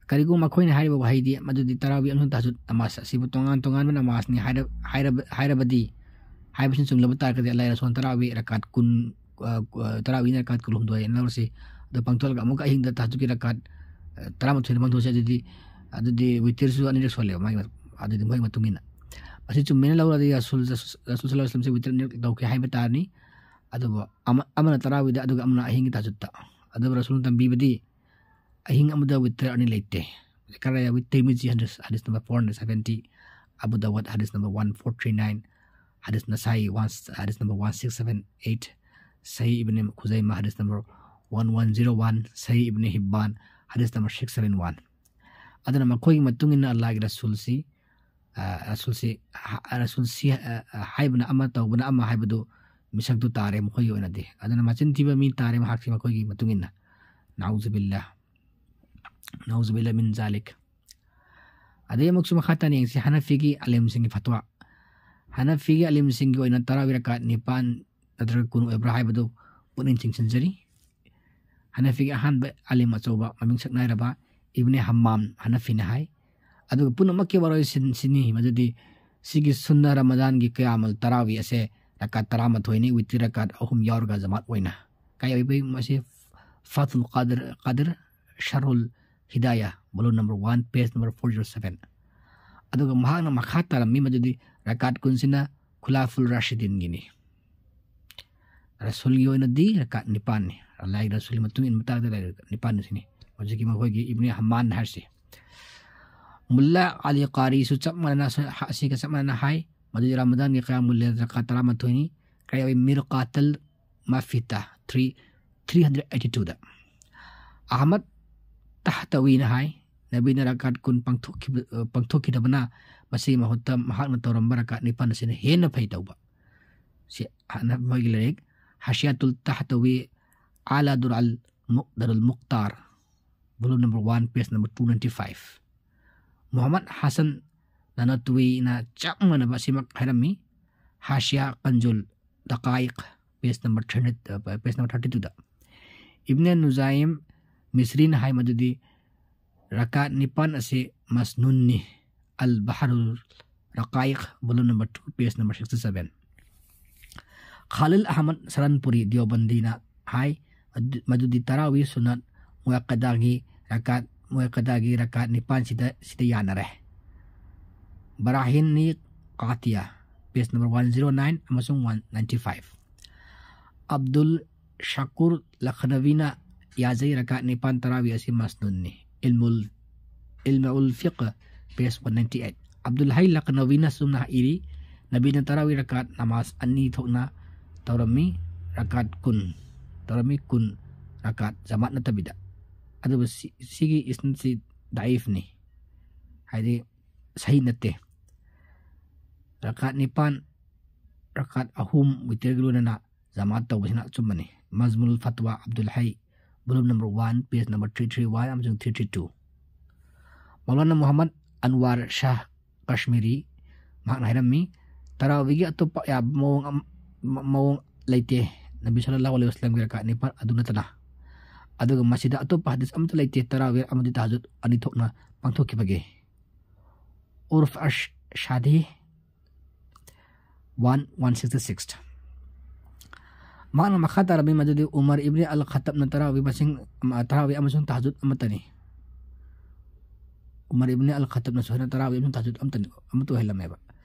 ꯀꯔꯤꯒꯨꯝꯕ ꯃꯈꯣꯏꯅ ꯍꯥꯏꯔꯤꯕ ꯋꯥꯍꯩꯗꯤ ꯃꯗꯨꯗꯤ ꯇꯔꯥꯋꯤ ꯑꯃꯁꯨꯡ ꯇꯍꯖꯨꯗ ꯅꯃꯥꯖ ꯑꯁꯤꯕꯨ ꯇꯣꯉꯥꯟ ꯇꯣꯉꯥꯟꯕ ꯅꯃꯥꯖꯅꯤ ꯍꯥꯏꯔ-, ꯍꯥꯏꯔꯕ-, ꯍꯥꯏꯔꯕꯗꯤ ꯍꯥꯏꯕꯁꯤꯅ ꯆꯨꯝꯂꯕ ꯇꯥꯔꯒꯗꯤ, ꯂꯥꯏ ꯔꯁꯨꯜꯅ ꯇꯔꯥꯋꯤ ꯔꯀꯥꯠ ꯀꯨꯟ, ꯑ, ꯑ, ꯇꯔꯥꯋꯤꯅ ꯔꯀꯥꯠ ꯀꯨꯟꯍꯨꯝꯗꯣꯏ ꯂꯧꯔꯁꯤ꯫ ꯑꯗꯨ ꯄꯥꯡꯊꯣꯛꯂꯒ ꯑꯃꯨꯛꯀ ꯑꯍꯤꯡꯗ ꯇꯍꯖꯨꯗꯀꯤ ꯔꯀꯥꯠ, ꯑ, ꯇꯔꯥꯃꯥꯊꯣꯏꯅ ꯄꯥꯡꯊꯣꯛꯁꯤ꯫ ꯑꯗꯨꯗꯤ, ꯑꯗꯨꯗꯤ ꯋꯤꯇꯤꯔꯁꯨ ꯑꯅꯤꯔꯛ ꯁꯣꯜꯂꯦꯕ ꯃꯥꯒꯤ ꯃ-, ꯑꯗꯨꯗꯤ ꯃꯣꯏꯒꯤ ꯃꯇꯨꯡ ꯏꯟꯅ꯫ ꯃꯁꯤ ꯆꯨꯝꯃꯦꯅ ꯂꯧꯔꯗꯤ ꯔꯁꯨꯜ, ꯔꯁꯨꯜ ꯁꯜꯂꯜꯂꯥꯍꯨ ꯑꯂꯩꯍꯤ ꯋꯁꯜꯂꯝꯁꯦ ꯋꯤꯇꯤꯔ ꯑꯅꯤꯔꯛ ꯇꯧꯈꯤ ꯍꯥꯏꯕ ꯇꯥꯔꯅꯤ꯫ ꯑꯗꯨꯕꯨ ꯑꯃ-, ꯑꯃꯅ ꯇꯔꯥꯋꯤꯗ, ꯑꯗꯨꯒ ꯑꯃꯅ ꯑꯍꯤꯡꯒꯤ ꯇꯍꯖꯨꯗꯇ꯫ ꯑꯗꯨꯕꯨ ꯔꯁꯨꯜꯅ ꯇꯝꯕꯤꯕꯗꯤ ꯑꯍꯤꯡ ꯑꯃꯗ ꯋꯤꯇꯔ ꯑꯅꯤ ꯂꯩꯇꯦ꯫ ꯀꯔꯥꯏ ꯋꯤꯠ ꯇꯤꯔꯃꯤꯖꯤ ꯍꯟꯗ꯭ꯔꯦꯠ, ꯍꯗꯤꯁ number four hundred seventy, Abu Dawud ꯍꯗꯤꯁ number one four three nine, ꯍꯗꯤꯁ ꯅꯁꯥꯏ ꯋꯥꯟ, ꯍꯗꯤꯁ number one six seven eight, ꯁꯍꯤ ꯏꯕꯅꯤ ꯈꯨꯖꯩꯃ ꯍꯗꯤꯁ number one one zero one, ꯁꯍꯤ ꯏꯕꯅꯤ ꯍꯤꯕꯥꯟ ꯍꯗꯤꯁ ꯅꯝꯕꯔ ꯁꯤꯛꯁ ꯁꯚꯦꯟ ꯋꯥꯟ꯫ ꯑꯗꯨꯅ ꯃꯈꯣꯏꯒꯤ ꯃꯇꯨꯡ ꯏꯟꯅ ꯑꯜꯂꯥꯍꯒꯤ ꯔꯁꯨꯜꯁꯤ, ꯑ, ꯔꯁꯨꯜꯁꯤ ꯍ-, ꯔꯁꯨꯜꯁꯤ, ꯑ, ꯑ, ꯍꯥꯏꯕꯅ ꯑꯃ ꯇꯧꯕꯅ ꯑꯃ ꯍꯥꯏꯕꯗꯨ ꯃꯤꯁꯛꯇꯨ ꯇꯥꯔꯦ ꯃꯈꯣꯏꯒꯤ ꯑꯣꯏꯅꯗꯤ꯫ ꯑꯗꯨꯅ ꯃꯆꯤꯟ ꯊꯤꯕ ꯃꯤ ꯇꯥꯔꯦ ꯃꯍꯥꯛꯁꯤ ꯃꯈꯣꯏꯒꯤ ꯃꯇꯨꯡ ꯏꯟꯅ꯫ ꯅꯥꯎꯖꯨꯕꯤꯜꯂꯥ꯫ ꯅꯥꯎꯖꯨꯕꯤꯜꯂꯥ ꯃꯤꯟ ꯖꯥꯂꯤꯛ꯫ ꯑꯗꯩ ꯑꯃꯨꯛꯁꯨ ꯃꯈꯥ ꯇꯥꯅ ꯌꯦꯡꯁꯤ, ꯍꯅꯐꯤꯒꯤ ꯑꯂꯤꯝꯁꯤꯡꯒꯤ ꯐꯠꯋꯥ꯫ ꯍꯅꯐꯤꯒꯤ ꯑꯂꯤꯝꯁꯤꯡꯒꯤ ꯑꯣꯏꯅ ꯇꯔꯥꯋꯤ ꯔꯀꯥꯠ ꯅꯤꯄꯥꯟ ꯅꯠꯇ꯭ꯔꯒ ꯀꯨꯟ ꯑꯣꯏꯕ꯭ꯔꯥ ꯍꯥꯏꯕꯗꯨ ꯄꯨꯛꯅꯤꯡ ꯆꯤꯡꯁꯤꯟꯖꯔꯤ꯫ ꯍꯅꯐꯤꯒꯤ ꯑꯍꯥꯟꯕ ꯑꯂꯤꯝ ꯑꯆꯧꯕ ꯃꯃꯤꯡ ꯁꯛ ꯅꯥꯏꯔꯕ ꯏꯕꯅꯦ ꯍꯝꯃꯥꯝ ꯍꯅꯐꯤꯅ ꯍꯥꯏ꯫ ꯑꯗꯨꯒ ꯄꯨꯝꯅꯃꯛꯀꯤ ꯋꯥꯔꯣꯏꯁꯤꯟꯁꯤꯅꯤ ꯃꯗꯨꯗꯤ ꯁꯤꯒꯤ ꯁꯨꯟꯅ ꯔꯃꯗꯥꯟꯒꯤ ꯀꯌꯥꯃꯨꯜ ꯇꯔꯥꯋꯤ ꯑꯁꯦ ꯔꯀꯥꯠ ꯇꯔꯥꯃꯥꯊꯣꯏꯅꯤ, ꯋꯤꯇꯤꯔ ꯔꯀꯥꯠ ꯑꯍꯨꯝ ꯌꯥꯎꯔꯒ ꯖꯃꯥꯠ ꯑꯣꯏꯅ꯫ ꯀꯥꯏ ꯑꯣꯏꯕꯩ ꯃꯁꯤ? ꯐꯥꯊꯨꯜ ꯀꯥꯗꯤꯔ, ꯀꯥꯗꯤꯔ ꯁꯔꯍꯨꯜ ꯍꯤꯗꯥꯌꯥ, volume number one, page number four zero seven꯫ ꯑꯗꯨꯒ ꯃꯍꯥꯛꯅ ꯃꯈꯥ ꯇꯥꯔꯝꯃꯤ ꯃꯗꯨꯗꯤ ꯔꯀꯥꯠ ꯀꯨꯟꯁꯤꯅ ꯈꯨꯂꯥꯐꯨꯜ ꯔꯥꯁꯤꯗꯤꯟꯒꯤꯅꯤ꯫ ꯔꯁꯨꯜꯒꯤ ꯑꯣꯏꯅꯗꯤ ꯔꯀꯥꯠ ꯅꯤꯄꯥꯟꯅꯤ꯫ ꯑꯜꯂꯥꯍꯒꯤ ꯔꯁꯨꯜꯒꯤ ꯃꯇꯨꯡ ꯏꯟꯕ ꯇꯥꯔꯒꯗꯤ ꯔꯀꯥꯠ ꯅꯤꯄꯥꯟꯅꯤ ꯁꯤꯅꯤ꯫ ꯍꯧꯖꯤꯛꯀꯤ ꯃꯈꯣꯏꯒꯤ ꯏꯕꯅꯤ ꯍꯝꯃꯥꯟ ꯍꯥꯏꯔꯤꯁꯤ꯫ ꯃꯨꯜꯂꯥ ꯑꯂꯤ ꯀꯥꯔꯤꯁꯨ ꯆꯞ ꯃꯥꯟꯅꯅ, ꯑꯁꯤꯒ ꯆꯞ ꯃꯥꯟꯅꯅ ꯍꯥꯏ, ꯃꯗꯨꯗꯤ ꯔꯃꯗꯥꯟꯒꯤ ꯀꯌꯥꯃꯨꯜ ꯂꯩꯜ ꯔꯀꯥꯠ ꯇꯔꯥꯃꯥꯊꯣꯏꯅꯤ꯫ ꯀꯌꯥ ꯑꯣꯏ? ꯃꯤꯔꯀꯥꯇꯜ ꯃꯥꯐꯤꯇꯥ, three, three hundred eighty two ꯗ꯫ ꯑꯍꯃꯗ ꯇꯍꯇꯋꯤꯅ ꯍꯥꯏ, ꯅꯕꯤꯅ ꯔꯀꯥꯠ ꯀꯨꯟ ꯄꯥꯡꯊꯣꯛꯈꯤꯕ, ꯑ, ꯄꯥꯡꯊꯣꯛꯈꯤꯗꯕꯅ ꯃꯁꯤꯒꯤ ꯃꯍꯨꯠꯇ ꯃꯍꯥꯛꯅ ꯇꯧꯔꯝꯕ ꯔꯀꯥꯠ ꯅꯤꯄꯥꯟ ꯑꯁꯤꯅ ꯍꯦꯟꯅ ꯐꯩ ꯇꯧꯕ꯫ ꯁꯤ ꯍꯥꯟꯅ ꯃꯣꯏꯒꯤ ꯂꯥꯏꯔꯤꯛ ꯍꯥꯁꯤꯌꯥꯇꯨꯜ ꯇꯍꯇꯋꯤ ꯑꯂꯥ ꯗꯨꯔ ꯑꯜ ꯃꯨ-, ꯗꯔꯨꯜ Mukhtar, volume number one, page number two ninety five꯫ ꯃꯨꯍꯝꯃꯗ ꯍꯁꯟ ꯅꯅꯇꯋꯤꯅ ꯆꯞ ꯃꯥꯟꯅꯕ ꯑꯁꯤꯃꯛ ꯍꯥꯏꯔꯝꯃꯤ꯫ ꯍꯥꯁꯤꯌꯥ ꯀꯟꯖꯨꯜ ꯗꯀꯥꯏꯛ, page number three hundred, ꯑ, page number thirty two ꯗ꯫ ꯏꯕꯅꯦ ꯅꯨꯖꯥꯏꯝ ꯃꯤꯁ꯭ꯔꯤꯅ ꯍꯥꯏ ꯃꯗꯨꯗꯤ ꯔꯀꯥꯠ ꯅꯤꯄꯥꯟ ꯑꯁꯤ ꯃꯁꯅꯨꯟꯅꯤ꯫ ꯑꯜ ꯕꯍꯔꯨꯜ ꯔꯀꯥꯏꯛ, volume number two, page number sixty seven꯫ ꯈꯥꯂꯤꯜ Ahmad ꯁꯔꯟꯄꯨꯔꯤ ꯗꯤꯑꯣꯕꯟꯗꯤꯅ ꯍꯥꯏ, ꯑꯗꯨ-, ꯃꯗꯨꯗꯤ ꯇꯔꯥꯋꯤ ꯁꯨꯅꯠ ꯃꯨꯑꯛꯀꯗꯥꯒꯤ ꯔꯀꯥꯠ, ꯃꯨꯑꯛꯀꯗꯥꯒꯤ ꯔꯀꯥꯠ ꯅꯤꯄꯥꯟꯁꯤꯗ, ꯁꯤꯗ ꯌꯥꯅꯔꯦ꯫ ꯕꯔꯥꯍꯤꯟꯅꯤ ꯀꯥꯇꯤꯌꯥ, page number one zero nine ꯑꯃꯁꯨꯡ one ninety five꯫ ꯑꯕꯗꯨꯜ ꯁꯥꯀꯨꯔ ꯂꯈꯅꯕꯤꯅ ꯌꯥꯖꯩ ꯔꯀꯥꯠ ꯅꯤꯄꯥꯟ ꯇꯔꯥꯋꯤ ꯑꯁꯤ ꯃꯁꯅꯨꯟꯅꯤ꯫ ꯏꯜꯃꯨꯜ, ꯏꯜꯃꯎꯜ ꯐꯤꯛ, page one ninety eight꯫ Abdul ꯍꯩ ꯂꯈꯅꯕꯤꯅ ꯁꯨꯝꯅ ꯏꯔꯤ, ꯅꯕꯤꯅ ꯇꯔꯥꯋꯤ ꯔꯀꯥꯠ ꯅꯃꯥꯖ ꯑꯅꯤ ꯊꯣꯛꯅ ꯇꯧꯔꯝꯃꯤ, ꯔꯀꯥꯠ ꯀꯨꯟ ꯇꯧꯔꯝꯃꯤ, ꯀꯨꯟ ꯔꯀꯥꯠ ꯖꯃꯥꯠ ꯅꯠꯇꯕꯤꯗ꯫ ꯑꯗꯨꯕꯨ ꯁꯤ-, ꯁꯤꯒꯤ ꯏꯁꯅꯠꯁꯤ ꯗꯥꯏꯐꯅꯤ, ꯍꯥꯏꯗꯤ ꯁꯍꯤ ꯅꯠꯇꯦ꯫ ꯔꯀꯥꯠ ꯅꯤꯄꯥꯟ, ꯔꯀꯥꯠ ꯑꯍꯨꯝ ꯋꯤꯇꯔꯒꯤ ꯂꯣꯏꯅꯅ ꯖꯃꯥꯠ ꯇꯧꯕꯁꯤꯅ ꯑꯆꯨꯝꯕꯅꯤ꯫ ꯃꯖꯃꯨꯜ ꯐꯠꯋꯥ ꯑꯕꯗꯨꯜ ꯍꯩ, volume number one, page number three three one ꯑꯃꯁꯨꯡ three three two꯫ ꯃꯧꯂꯥꯅꯥ ꯃꯨꯍꯝꯃꯗ ꯑꯟꯋꯥꯔ ꯁꯥꯍ ꯀꯥꯁꯃꯤꯔꯤ, ꯃꯍꯥꯛꯅ ꯍꯥꯏꯔꯝꯃꯤ, "ꯇꯔꯥꯋꯤꯒꯤ ꯑꯇꯣꯞꯄ ꯑꯌꯥꯕ ꯃꯑꯣꯡ ꯑꯃ, ꯃ-, ꯃꯑꯣꯡ ꯂꯩꯇꯦ, ꯅꯕꯤ ꯁꯜꯂꯜꯂꯥꯍꯨ ꯑꯂꯩꯍꯤ ꯋꯁꯜꯂꯝꯒꯤ ꯔꯀꯥꯠ ꯅꯤꯄꯥꯟ ꯑꯗꯨ ꯅꯠꯇꯅ꯫ ꯑꯗꯨꯒ ꯃꯁꯤꯗ ꯑꯇꯣꯞꯄ ꯍꯗꯤꯁ ꯑꯃꯠꯇ ꯂꯩꯇꯦ, ꯇꯔꯥꯋꯤ ꯑꯃꯗꯤ ꯇꯍꯖꯨꯗ ꯑꯅꯤ ꯊꯣꯛꯅ ꯄꯥꯡꯊꯣꯛꯈꯤꯕꯒꯦ"꯫ ꯎꯔꯐ ꯑꯁ ꯁꯥꯗꯤ, one one sixty six꯫ ꯃꯍꯥꯛꯅ ꯃꯈꯥ ꯇꯥꯔꯝꯃꯤ ꯃꯗꯨꯗꯤ ꯎꯃꯔ ꯏꯕꯅꯤ ꯑꯜ ꯈꯠꯇꯕꯅ ꯇꯔꯥꯋꯤ ꯃꯁꯤꯡ, ꯑꯃ, ꯇꯔꯥꯋꯤ ꯑꯃꯁꯨꯡ ꯇꯍꯖꯨꯗ ꯑꯃꯠꯇꯅꯤ꯫ ꯎꯃꯔ ꯏꯕꯅꯤ ꯑꯜ ꯈꯠꯇꯕꯅꯁꯨ ꯍꯦꯟꯅ ꯇꯔꯥꯋꯤ ꯑꯃꯁꯨꯡ ꯇꯍꯖꯨꯗ ꯑꯃꯠꯇꯅꯤ, ꯑꯃꯠꯇ ꯑꯣꯏꯍꯜꯂꯝꯃꯦꯕ꯫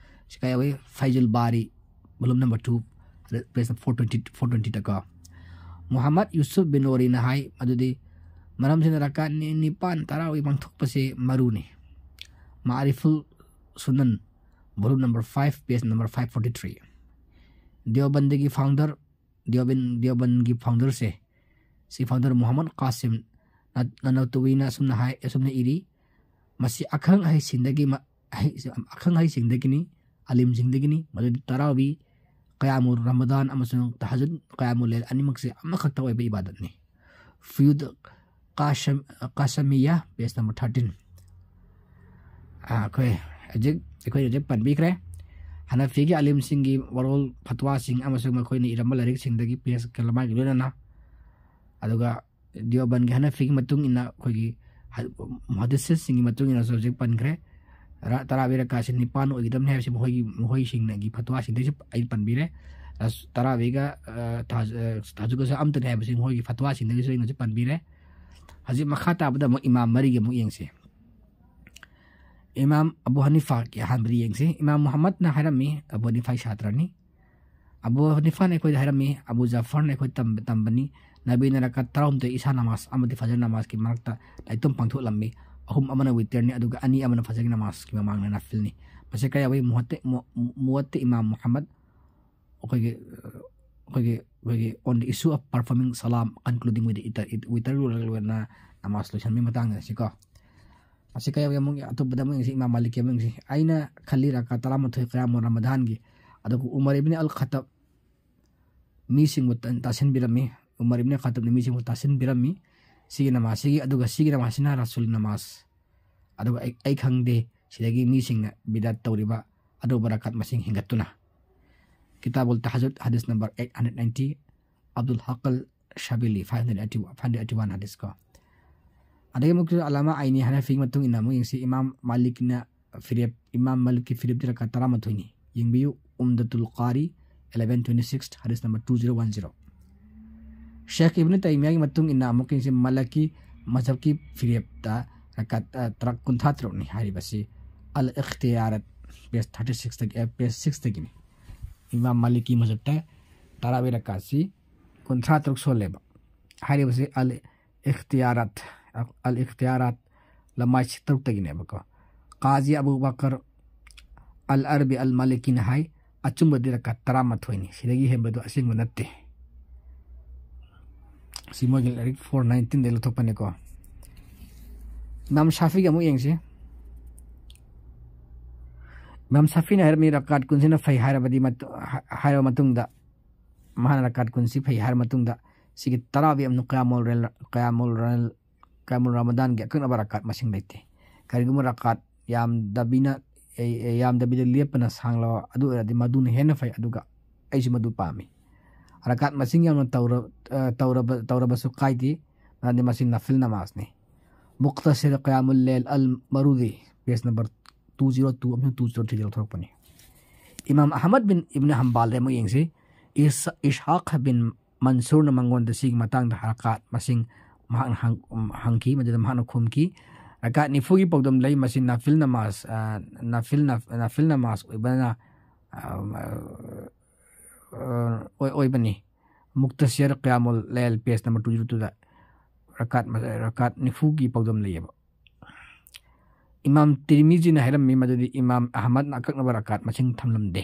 ꯁꯤ ꯀꯥꯏ ꯌꯥꯎꯏ? ꯐꯩꯖꯨꯜ ꯕꯥꯔꯤ, volume number two, page four twenty, four twenty ꯗꯀꯣ꯫ ꯃꯨꯍꯝꯃꯗ ꯌꯨꯁꯨꯐ ꯕꯤꯅꯣꯔꯤꯅ ꯍꯥꯏ ꯃꯗꯨꯗꯤ ꯃꯔꯝꯁꯤꯅ ꯔꯀꯥꯠ ꯅꯤ-, ꯅꯤꯄꯥꯟ ꯇꯔꯥꯋꯤ ꯄꯥꯡꯊꯣꯛꯄꯁꯤ ꯃꯔꯨꯅꯤ꯫ ꯃꯥꯔꯤꯐꯨꯜ ꯁꯨꯅꯟ, volume number five, page number five forty three꯫ ꯗꯤꯑꯣꯕꯟꯗꯒꯤ founder, ꯗꯤꯑꯣꯕꯟ-, ꯗꯤꯑꯣꯕꯟꯒꯤ founderꯁꯦ, ꯁꯤ founder ꯃꯨꯍꯝꯃꯗ ꯀꯥꯁꯤꯝ ꯅ-, ꯅꯅꯧꯇꯨꯋꯤꯅ ꯑꯁꯨꯝꯅ ꯍꯥꯏ, ꯑꯁꯨꯝꯅ ꯏꯔꯤ, "ꯃꯁꯤ ꯑꯈꯪ ꯑꯍꯩꯁꯤꯡꯗꯒꯤ ꯃ-, ꯑꯍꯩ-, ꯑꯈꯪ ꯑꯍꯩꯁꯤꯡꯗꯒꯤꯅꯤ, ꯑꯂꯤꯝꯁꯤꯡꯗꯒꯤꯅꯤ, ꯃꯗꯨꯗꯤ ꯇꯔꯥꯋꯤ, ꯀꯌꯥꯃꯨ ꯔꯃꯗꯥꯟ ꯑꯃꯁꯨꯡ ꯇꯍꯖꯨꯗ ꯀꯌꯥꯃꯨ ꯂꯩꯜ ꯑꯅꯤꯃꯛꯁꯦ ꯑꯃꯈꯛꯇ ꯑꯣꯏꯕ ꯏꯕꯥꯗꯠꯅꯤ"꯫ ꯐꯨꯌꯨꯗ ꯀꯥꯁꯝ-, ꯀꯥꯁꯃꯤꯌꯥ, page number thirteen꯫ ꯑꯥ, ꯑꯩꯈꯣꯏ ꯍꯧꯖꯤꯛ, ꯑꯩꯈꯣꯏ ꯍꯧꯖꯤꯛ ꯄꯟꯕꯤꯈ꯭ꯔꯦ꯫ ꯍꯅꯐꯤꯒꯤ ꯑꯂꯤꯝꯁꯤꯡꯒꯤ ꯋꯥꯔꯣꯜ, ꯐꯠꯋꯥꯁꯤꯡ ꯑꯃꯁꯨꯡ ꯃꯈꯣꯏꯅ ꯏꯔꯝꯕ ꯂꯥꯏꯔꯤꯛꯁꯤꯡꯗꯒꯤ page ꯀꯂꯃꯥꯒꯤ ꯂꯣꯏꯅꯅ꯫ ꯑꯗꯨꯒ ꯗꯤꯑꯣꯕꯟꯒꯤ ꯍꯅꯐꯤꯒꯤ ꯃꯇꯨꯡ ꯏꯟꯅ ꯑꯩꯈꯣꯏꯒꯤ ꯍ-, ꯃꯨꯍꯗꯤꯁꯤꯟꯁꯤꯡꯒꯤ ꯃꯇꯨꯡ ꯏꯟꯅꯁꯨ ꯍꯧꯖꯤꯛ ꯄꯟꯈ꯭ꯔꯦ꯫ ꯔ-, ꯇꯔꯥꯋꯤ ꯔꯀꯥꯠꯁꯤ ꯅꯤꯄꯥꯟ ꯑꯣꯏꯒꯗꯕꯅꯤ ꯍꯥꯏꯕꯁꯤ ꯃꯈꯣꯏꯒꯤ, ꯃꯈꯣꯏꯁꯤꯡꯅꯒꯤ ꯐꯠꯋꯥꯁꯤꯡꯗꯒꯤꯁꯨ ꯑꯩ ꯄꯟꯕꯤꯔꯦ꯫ ꯑꯁ, ꯇꯔꯥꯋꯤꯒ, ꯑ, ꯇꯍꯖ-, ꯑ, ꯇꯍꯖꯨꯗꯀꯁꯨ ꯑꯃꯠꯇꯅꯤ ꯍꯥꯏꯕꯁꯤ ꯃꯈꯣꯏꯒꯤ ꯐꯠꯋꯥꯁꯤꯡꯗꯒꯤꯁꯨ ꯑꯩꯅꯁꯨ ꯄꯟꯕꯤꯔꯦ꯫ ꯍꯧꯖꯤꯛ ꯃꯈꯥ ꯇꯥꯕꯗ ꯑꯃꯨꯛ ꯏꯃꯥꯝ ꯃꯔꯤꯒꯤ ꯑꯃꯨꯛ ꯌꯦꯡꯁꯤ꯫ ꯏꯃꯥꯝ ꯑꯕꯨ ꯍꯅꯤꯐꯥꯒꯤ ꯑꯍꯥꯟꯕꯗ ꯌꯦꯡꯁꯤ꯫ ꯏꯃꯥꯝ ꯃꯨꯍꯝꯃꯗꯅ ꯍꯥꯏꯔꯝꯃꯤ, ꯑꯕꯨ ꯍꯅꯤꯐꯥꯒꯤ ꯁꯥꯇ꯭ꯔꯅꯤ, ꯑꯕꯨ ꯍꯅꯤꯐꯥꯅ ꯑꯩꯈꯣꯏꯗ ꯍꯥꯏꯔꯝꯃꯤ, ꯑꯕꯨ ꯖꯥꯐꯔꯅ ꯑꯩꯈꯣꯏ ꯇꯝ-, ꯇꯝꯕꯅꯤ, ꯅꯕꯤꯅ ꯔꯀꯥꯠ ꯇꯔꯥꯍꯨꯝꯗꯣꯏ ꯏꯁꯥ ꯅꯃꯥꯖ ꯑꯃꯗꯤ ꯐꯖꯔ ꯅꯃꯥꯖꯀꯤ ꯃꯔꯛꯇ ꯅꯥꯏꯇꯣꯝ ꯄꯥꯡꯊꯣꯛꯂꯝꯃꯤ꯫ ꯑꯍꯨꯝ ꯑꯃꯅ ꯋꯤꯇꯔꯅꯤ, ꯑꯗꯨꯒ ꯑꯅꯤ ꯑꯃꯅ ꯐꯖꯔꯒꯤ ꯅꯃꯥꯖꯀꯤ ꯃꯃꯥꯡꯗ ꯅꯥꯐꯤꯜꯅꯤ꯫ ꯃꯁꯤ ꯀꯌꯥ ꯑꯣꯏ? ꯃꯨꯋꯠꯇ, ꯃꯨ-, ꯃꯨꯋꯠꯇ ꯏꯃꯥꯝ ꯃꯨꯍꯝꯃꯗ, ꯑꯩꯈꯣꯏꯒꯤ, ꯑꯩꯈꯣꯏꯒꯤ, ꯑꯩꯈꯣꯏꯒꯤ on the issue of performing salam, concluding with the itar, ꯋꯤꯇꯔ ꯂꯣꯏꯔꯒ ꯅꯃꯥꯖ ꯂꯣꯏꯁꯟꯕꯒꯤ ꯃꯇꯥꯡꯗ ꯁꯤꯀꯣ꯫ ꯑꯁꯤ ꯀꯌꯥ ꯑꯃꯨꯛ ꯑꯇꯣꯞꯄꯗ ꯑꯃꯨꯛ ꯌꯦꯡꯁꯤ, ꯏꯃꯥꯝ ꯃꯥꯂꯤꯛꯀꯤ ꯑꯃꯨꯛ ꯌꯦꯡꯁꯤ꯫ ꯑꯩꯅ ꯈꯜꯂꯤ ꯔꯀꯥ ꯇꯔꯥꯃꯥꯊꯣꯏ ꯀꯌꯥꯃꯨ ꯔꯃꯗꯥꯟꯒꯤ, ꯑꯗꯨꯒ ꯎꯃꯔ ꯏꯕꯤꯟ ꯑꯜ ꯈꯠꯇꯕ ꯃꯤꯁꯤꯡꯕꯨ ꯇꯟ-, ꯇꯥꯁꯤꯟꯕꯤꯔꯝꯃꯤ꯫ ꯎꯃꯔ ꯏꯕꯤꯟ ꯈꯠꯇꯕꯅ ꯃꯤꯁꯤꯡꯕꯨ ꯇꯥꯁꯤꯟꯕꯤꯔꯝꯃꯤ꯫ ꯁꯤꯒꯤ ꯅꯃꯥꯖꯁꯤꯒꯤ, ꯑꯗꯨꯒ ꯁꯤꯒꯤ ꯅꯃꯥꯖꯁꯤꯅ ꯔꯁꯨꯜ ꯅꯃꯥꯖ꯫ ꯑꯗꯨꯒ ꯑꯩ, ꯑꯩ ꯈꯪꯗꯦ ꯁꯤꯗꯒꯤ ꯃꯤꯁꯤꯡꯅ ꯕꯤꯗꯥꯠ ꯇꯧꯔꯤꯕ ꯑꯗꯨꯒꯨꯝꯕ ꯔꯀꯥꯠ ꯃꯁꯤꯡ ꯍꯦꯟꯒꯠꯇꯨꯅ꯫ ꯀꯤꯇꯥꯕꯨꯜ ꯇꯍꯖꯨꯗ, ꯍꯗꯤꯁ number eight hundred ninety, Abdul Haq al ꯁꯥꯕꯤꯂꯤ, five hundred eighty, five hundred eighty one ꯍꯗꯤꯁ ꯀꯣ꯫ ꯑꯗꯒꯤ ꯑꯃꯨꯛꯁꯨ ꯑꯂꯥꯃꯥ ꯑꯥꯏꯅꯤ ꯍꯅꯐꯤꯒꯤ ꯃꯇꯨꯡ ꯏꯟꯅ ꯑꯃꯨꯛ ꯌꯦꯡꯁꯤ, ꯏꯃꯥꯝ ꯃꯥꯂꯤꯛꯅ ꯐꯤꯔꯦꯞ, ꯏꯃꯥꯝ ꯃꯥꯂꯤꯛꯀꯤ ꯐꯤꯔꯦꯞꯇꯤ ꯔꯀꯥꯠ ꯇꯔꯥꯃꯥꯊꯣꯏꯅꯤ꯫ ꯌꯦꯡꯕꯤꯌꯨ, ꯎꯝꯗꯇꯨꯜ ꯀꯥꯔꯤ, eleven twenty six, ꯍꯗꯤꯁ number two zero one zero꯫ ꯁꯦꯈ ꯏꯕꯅ ꯇꯩꯃꯤꯌꯥꯒꯤ ꯃꯇꯨꯡ ꯏꯟꯅ ꯑꯃꯨꯛ ꯌꯦꯡꯁꯤ, ꯃꯥꯂꯤꯀꯤ ꯃꯖꯍꯕꯀꯤ ꯐꯤꯔꯦꯞꯇ ꯔꯀꯥꯠ, ꯑ, ꯇꯔꯥ-, ꯀꯨꯟꯊ꯭ꯔꯥ ꯇꯔꯨꯛꯅꯤ ꯍꯥꯏꯔꯤꯕꯁꯤ꯫ ꯑꯜ ꯏꯈꯇꯤꯌꯥꯔꯠ, page thirty sixꯇꯒꯤ, ꯑ, page sixꯇꯒꯤꯅꯤ꯫ ꯏꯃꯥꯝ ꯃꯥꯂꯤꯀꯤ ꯃꯖꯍꯕꯇ ꯇꯔꯥꯋꯤ ꯔꯀꯥꯠꯁꯤ ꯀꯨꯟꯊ꯭ꯔꯥ ꯇꯔꯨꯛ ꯁꯣꯜꯂꯦꯕ꯫ ꯍꯥꯏꯔꯤꯕꯁꯤ ꯑꯜ ꯏꯈꯇꯤꯌꯥꯔꯥꯠ, ꯑꯜ ꯏꯈꯇꯤꯌꯥꯔꯥꯠ ꯂꯃꯥꯏ ꯁꯤ ꯇꯔꯨꯛꯇꯒꯤꯅꯦꯕꯀꯣ꯫ ꯀꯥꯖꯤ ꯑꯕꯨ ꯕꯀꯔ ꯑꯜ ꯑꯔꯕꯤ ꯑꯜ ꯃꯥꯂꯤꯀꯤꯅ ꯍꯥꯏ, ꯑꯆꯨꯝꯕꯗꯤ ꯔꯀꯥꯠ ꯇꯔꯥꯃꯥꯊꯣꯏꯅꯤ, ꯁꯤꯗꯒꯤ ꯍꯦꯟꯕꯗꯨ ꯑꯁꯦꯡꯕ ꯅꯠꯇꯦ꯫ ꯁꯤ ꯃꯣꯏꯒꯤ ꯂꯥꯏꯔꯤꯛ four nineteenꯗꯒꯤ ꯂꯧꯊꯣꯛꯄꯅꯦꯀꯣ꯫ ꯏꯃꯥꯝ ꯁꯥꯐꯤꯒꯤ ꯑꯃꯨꯛ ꯌꯦꯡꯁꯤ꯫ ꯏꯃꯥꯝ ꯁꯥꯐꯤꯅ ꯍꯥꯏꯔꯝꯃꯤ, ꯔꯀꯥꯠ ꯀꯨꯟꯁꯤꯅ ꯐꯩ ꯍꯥꯏꯔꯕꯗꯤ ꯃꯇꯨ-, ꯍꯥꯏꯔꯕ ꯃꯇꯨꯡꯗ, ꯃꯍꯥꯛꯅ ꯔꯀꯥꯠ ꯀꯨꯟꯁꯤ ꯐꯩ ꯍꯥꯏꯔ ꯃꯇꯨꯡꯗ, ꯁꯤꯒꯤ ꯇꯔꯥꯕꯤ ꯑꯃꯅ ꯀꯌꯥꯃꯨꯜ ꯔꯦꯜ-, ꯀꯌꯥꯃꯨꯜ ꯔꯦꯜ-, ꯀꯌꯥꯃꯨꯜ ꯔꯃꯗꯥꯟꯒꯤ ꯑꯀꯛꯅꯕ ꯔꯀꯥꯠ ꯃꯁꯤꯡ ꯂꯩꯇꯦ꯫ ꯀꯔꯤꯒꯨꯝꯕ ꯔꯀꯥꯠ ꯌꯥꯝꯗꯕꯤꯅ, ꯑꯦ, ꯑꯦ, ꯌꯥꯝꯗꯕꯤꯗ ꯂꯦꯞꯄꯅ ꯁꯥꯡꯂꯕ ꯑꯗꯨ ꯑꯣꯏꯔꯗꯤ ꯃꯗꯨꯅ ꯍꯦꯟꯅ ꯐꯩ, ꯑꯗꯨꯒ ꯑꯩꯁꯨ ꯃꯗꯨ ꯄꯥꯝꯃꯤ꯫ ꯔꯀꯥꯠ ꯃꯁꯤꯡ ꯌꯥꯝꯅ ꯇꯧꯔ-, ꯑ, ꯇꯧꯔꯕ-, ꯇꯧꯔꯕꯁꯨ ꯀꯥꯏꯗꯦ, ꯃꯔꯝꯗꯤ ꯃꯁꯤ ꯅꯐꯤꯜ ꯅꯃꯥꯖꯅꯤ꯫ ꯃꯨꯛꯇꯁꯤꯔ ꯀꯌꯥꯃꯨꯜ ꯂꯦꯜ ꯑꯜ ꯃꯔꯨꯗꯤ, page number two zero two ꯑꯃꯁꯨꯡ two zero three ꯂꯧꯊꯣꯔꯛꯄꯅꯤ꯫ ꯏꯃꯥꯝ ꯑꯍꯃꯗ ꯕꯤꯟ ꯏꯕꯅ ꯍꯝꯕꯥꯜꯗ ꯑꯃꯨꯛ ꯌꯦꯡꯁꯤ꯫ ꯏꯁ-, ꯏꯁꯍꯥꯛ ꯕꯤꯟ ꯃꯟꯁꯨꯔꯅ ꯃꯉꯣꯟꯗ ꯁꯤꯒꯤ ꯃꯇꯥꯡꯗ ꯍꯔꯀꯥꯠ ꯃꯁꯤꯡ ꯃꯍꯥꯛꯅ ꯍꯪ-, ꯍꯪꯈꯤ, ꯃꯗꯨꯗ ꯃꯍꯥꯛꯅ ꯈꯨꯝꯈꯤ, "ꯔꯀꯥꯠ ꯅꯤꯐꯨꯒꯤ ꯄꯥꯎꯗꯝ ꯂꯩ, ꯃꯁꯤ ꯅꯥꯐꯤꯜ ꯅꯃꯥꯖ, ꯑ, ꯅꯥꯐꯤꯜ ꯅꯥꯐ-, ꯅꯥꯐꯤꯜ ꯅꯃꯥꯖ ꯑꯣꯏꯕꯅ, ꯑ, ꯑ, ꯑꯣꯏ-, ꯑꯣꯏꯕꯅꯤ꯫ ꯃꯨꯛꯇꯁꯤꯌꯔ ꯀꯌꯥꯃꯨꯜ ꯂꯦꯜ, page number two zero two ꯗ ꯔꯀꯥꯠ ꯃ-, ꯔꯀꯥꯠ ꯅꯤꯐꯨꯒꯤ ꯄꯥꯎꯗꯝ ꯂꯩꯌꯦꯕ꯫ ꯏꯃꯥꯝ ꯇꯤꯔꯃꯤꯖꯤꯅ ꯍꯥꯏꯔꯝꯃꯤ ꯃꯗꯨꯗꯤ ꯏꯃꯥꯝ ꯑꯍꯃꯗꯅ ꯑꯀꯛꯅꯕ ꯔꯀꯥꯠ ꯃꯁꯤꯡ ꯊꯝꯂꯝꯗꯦ꯫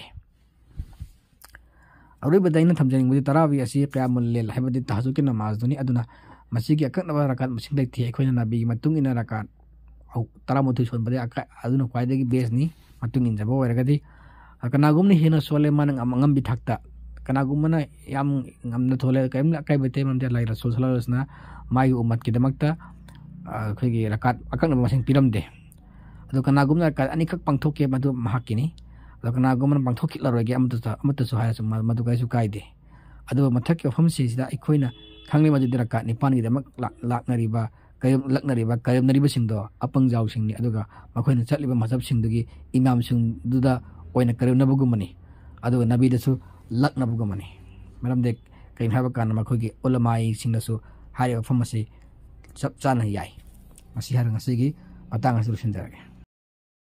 ꯑꯔꯣꯏꯕꯗ ꯑꯩꯅ ꯊꯝꯖꯅꯤꯡꯕꯗꯤ ꯇꯔꯥꯋꯤ ꯑꯁꯤ ꯀꯌꯥꯃꯨꯜ ꯂꯦꯜ ꯍꯥꯏꯕꯗꯤ ꯇꯍꯖꯨꯗꯀꯤ ꯅꯃꯥꯖꯗꯨꯅꯤ꯫ ꯑꯗꯨꯅ ꯃꯁꯤꯒꯤ ꯑꯀꯛꯅꯕ ꯔꯀꯥꯠ ꯃꯁꯤꯡ ꯂꯩꯇꯦ꯫ ꯑꯩꯈꯣꯏꯅ ꯅꯕꯤꯒꯤ ꯃꯇꯨꯡ ꯏꯟꯅ ꯔꯀꯥꯠ ꯑꯍꯨ-, ꯇꯔꯥꯃꯥꯊꯣꯏ ꯁꯣꯟꯕꯗꯤ ꯑꯀ-, ꯑꯗꯨꯅ ꯈ꯭ꯋꯥꯏꯗꯒꯤ bestꯅꯤ, ꯃꯇꯨꯡ ꯏꯟꯖꯕ ꯑꯣꯏꯔꯒꯗꯤ꯫ ꯀꯅꯥꯒꯨꯝꯕꯅ ꯍꯦꯟꯅ ꯁꯣꯜꯂꯦ, ꯃꯥꯅ ꯉꯝ-, ꯑꯉꯝꯕꯤ ꯊꯥꯛꯇ, ꯀꯅꯥꯒꯨꯝꯕꯅ ꯌꯥꯝ ꯉꯝꯅ ꯊꯣꯜꯂꯦ, ꯀꯔꯤꯝꯇ ꯑꯀꯥꯏꯕ ꯂꯩꯇꯦ, ꯃꯔꯝꯗꯤ ꯑꯜꯂꯥꯍꯒꯤ ꯔꯁꯨꯜ ꯁꯜꯂꯜꯂꯥꯍꯨ ꯑꯂꯥꯏꯍꯤ ꯋꯥꯁꯜꯂꯝꯅ ꯃꯥꯒꯤ ꯎꯝꯃꯠꯀꯤꯗꯃꯛꯇ, ꯑ, ꯑꯩꯈꯣꯏꯒꯤ ꯔꯀꯥꯠ ꯑꯀꯛꯅꯕ ꯃꯁꯤꯡ ꯄꯤꯔꯝꯗꯦ꯫ ꯑꯗꯣ ꯀꯅꯥꯒꯨꯝꯕꯅ ꯔꯀꯥꯠ ꯑꯅꯤꯈꯛ ꯄꯥꯡꯊꯣꯛꯀꯦ, ꯃꯗꯨ ꯃꯍꯥꯛꯀꯤꯅꯤ꯫ ꯑꯗꯣ ꯀꯅꯥꯒꯨꯝꯕꯅ ꯄꯥꯡꯊꯣꯛꯈꯤꯂꯔꯣꯏꯒꯦ, ꯑꯃꯠꯇꯁꯨ, ꯑꯃꯠꯇꯁꯨ ꯍꯥꯏꯔꯁꯨ ꯃ-, ꯃꯗꯨ ꯀꯔꯤꯁꯨ ꯀꯥꯏꯗꯦ꯫ ꯑꯗꯨꯒ ꯃꯊꯛꯀꯤ ꯋꯥꯐꯝꯁꯤꯡꯁꯤꯗ ꯑꯩꯈꯣꯏꯅ ꯈꯪꯂꯤ ꯃꯗꯨꯗꯤ ꯔꯀꯥꯠ ꯅꯤꯄꯥꯟꯒꯤꯗꯃꯛ ꯂꯥꯛ-, ꯂꯥꯛꯅꯔꯤꯕ, ꯀꯔꯦꯝ-, ꯂꯛꯅꯔꯤꯕ, ꯀꯔꯦꯝꯅꯔꯤꯕꯁꯤꯡꯗꯣ ꯑꯄꯪꯖꯥꯎꯁꯤꯡꯅꯤ꯫ ꯑꯗꯨꯒ ꯃꯈꯣꯏꯅ ꯆꯠꯂꯤꯕ ꯃꯖꯍꯕꯁꯤꯡꯗꯨꯒꯤ ꯏꯃꯥꯝꯁꯤꯡꯗꯨꯗ ꯑꯣꯏꯅ ꯀꯔꯦꯝꯅꯕꯒꯨꯝꯕꯅꯤ꯫ ꯑꯗꯨꯒ ꯅꯕꯤꯗꯁꯨ ꯂꯛꯅꯕꯒꯨꯝꯕꯅꯤ꯫ ꯃꯔꯝꯗꯤ ꯀꯩꯒꯤꯅꯣ ꯍꯥꯏꯕ ꯀꯥꯟꯗ ꯃꯈꯣꯏꯒꯤ ꯎꯂꯃꯥꯏꯁꯤꯡꯅꯁꯨ ꯍꯥꯏꯔꯤꯕ ꯋꯥꯐꯝ ꯑꯁꯤ ꯆꯞ ꯆꯥꯅ ꯌꯥꯏ꯫ ꯃꯁꯤ ꯍꯥꯏꯔꯒ ꯉꯁꯤꯒꯤ ꯃꯇꯥꯡ ꯑꯁꯤ ꯂꯣꯏꯁꯤꯟꯖꯔꯒꯦ꯫